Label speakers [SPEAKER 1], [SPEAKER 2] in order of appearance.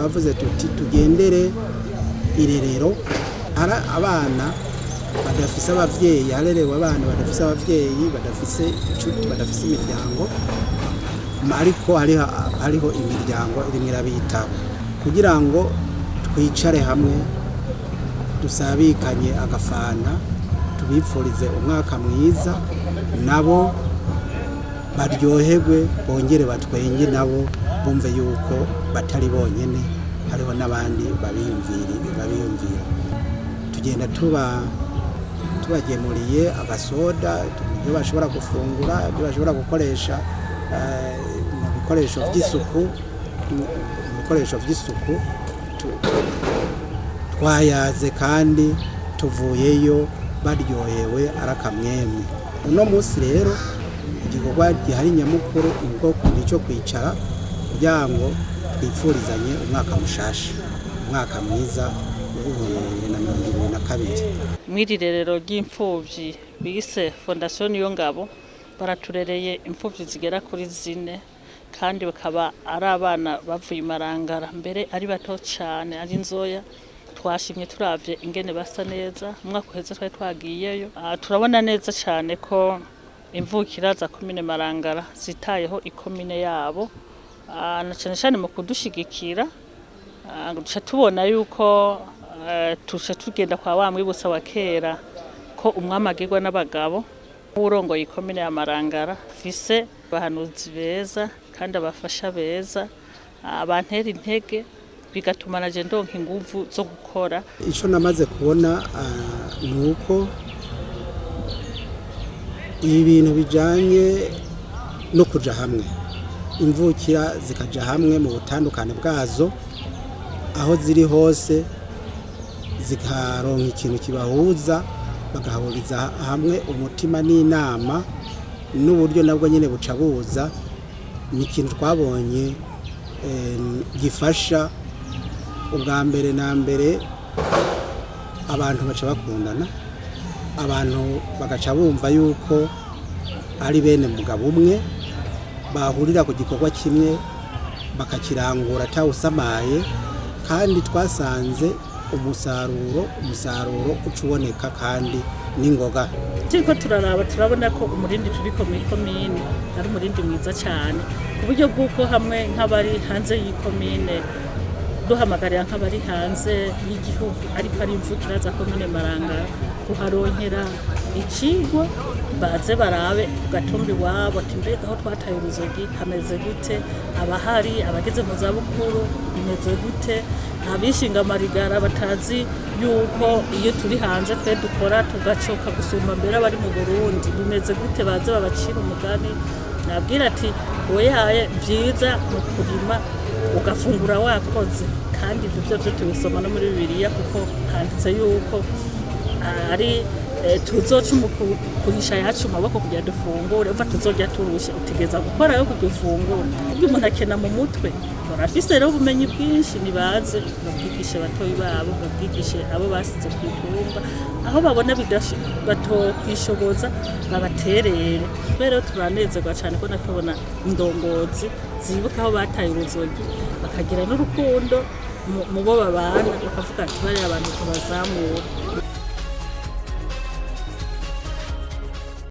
[SPEAKER 1] Twavuze tuti tugendere irerero, hari abana badafise abavyeyi, harerewe abana badafise abavyeyi, badafise inshuti, badafise imiryango, ariko hariho imiryango irimwo irabitaho, kugira ngo twicare hamwe, dusabikanye agafanta, tubipfurize umwaka mwiza, nabo baryoherwe, bongere batwenge, nabo bumve yuko batari bonyene, hariho n'abandi babiyumvira. Tugenda tubagemuriye agasoda, ibyo bashobora gufungura, ibyo bashobora gukoresha mu bikoresho by'isuku, mu bikoresho by'isuku. Twayaze kandi tuvuyeyo baryohewe, ari akamwemwe. Uno munsi rero igikorwa gihari nyamukuru ni icyo kwicara kugira ngo twipfurizanye umwaka mushasha, umwaka mwiza w'2022.
[SPEAKER 2] Mw'iri rerero ry'imfuvyi bise Fondation Niyongabo, baraturereye imfuvyi zigera kuri zine, kandi bakaba ari abana bavuye imarangara, mbere ari bato cane, ari nzoya. Twashimye turavye ingene basa neza. Umwaka uheze twari twagiyeyo. Turabona neza cane ko imvukira za komine Marangara zitayeho ikomine yabo, na cane cane mu kudushigikira. Duca tubona yuko tuca tugenda kwa wa mwibutsa wa kera ko umwami agirwa n'abagabo. Urongoye ikomine ya Marangara fise abahanuzi beza kandi abafasha beza, bantera intege, bigatuma naje ndonka inguvu zo gukora.
[SPEAKER 1] Icyo namaze kubona ni uko ibi bintu bijyanye no kuja hamwe, imvukira zikaja hamwe mu butandukane bwazo, aho ziri hose zikaronka ikintu kibahuza, bagahuriza hamwe umutima n'inama n'uburyo, nabwo nyine buca buza. Ni ikintu twabonye gifasha. Ubwa mbere na mbere abantu baca bakundana, abantu bagaca bumva yuko ari bene mugabo umwe, bahurira ku gikorwa kimwe bakakirangura atawusamaye, kandi twasanze umusaruro uca uboneka kandi n'ingoga.
[SPEAKER 2] Turiko turaraba, turabona ko umurindi turiko mw'ikomine ari umurindi mwiza cyane, ku buryo bw'uko hamwe nk'abari hanze y'ikomine, duhamagarira nk'abari hanze y'igihugu ariko ari imvukira za komine Marangara kuharonkera icigwa, baze barabe ku gatumba iwabo, ati mbega aho twataye uruzogi hameze gute? Abahari abageze mu zabukuru bimeze gute? Abishinga amarigara batazi yuko iyo turi hanze twe dukora tugacoka gusumba mbere abari mu Burundi, bimeze gute? Baze babacira umugani. Nabwira ati oyaye, byiza mu kurima ugafungura wakoze, kandi ibyo byo tubisoma no muri Bibiliya, kuko handitse yuko ari tuzoca kurisha yacu maboko kugira dufungure. Umva, tuzorya turushe, utegeza gukora yo kugira ufungure. Iyo umuntu akena mu mutwe, barafise rero ubumenyi bwinshi, nibaze babwigishe batoyi babo, babwigishe abo basize ku itumba, aho babona batokwishoboza babaterere. Rero turanezerwa cyane ko natubona indongozi zibuka aho bataye uruzogi, bakagira n'urukundo mu bo babana, bakavuga ati bariya abantu tubazamura.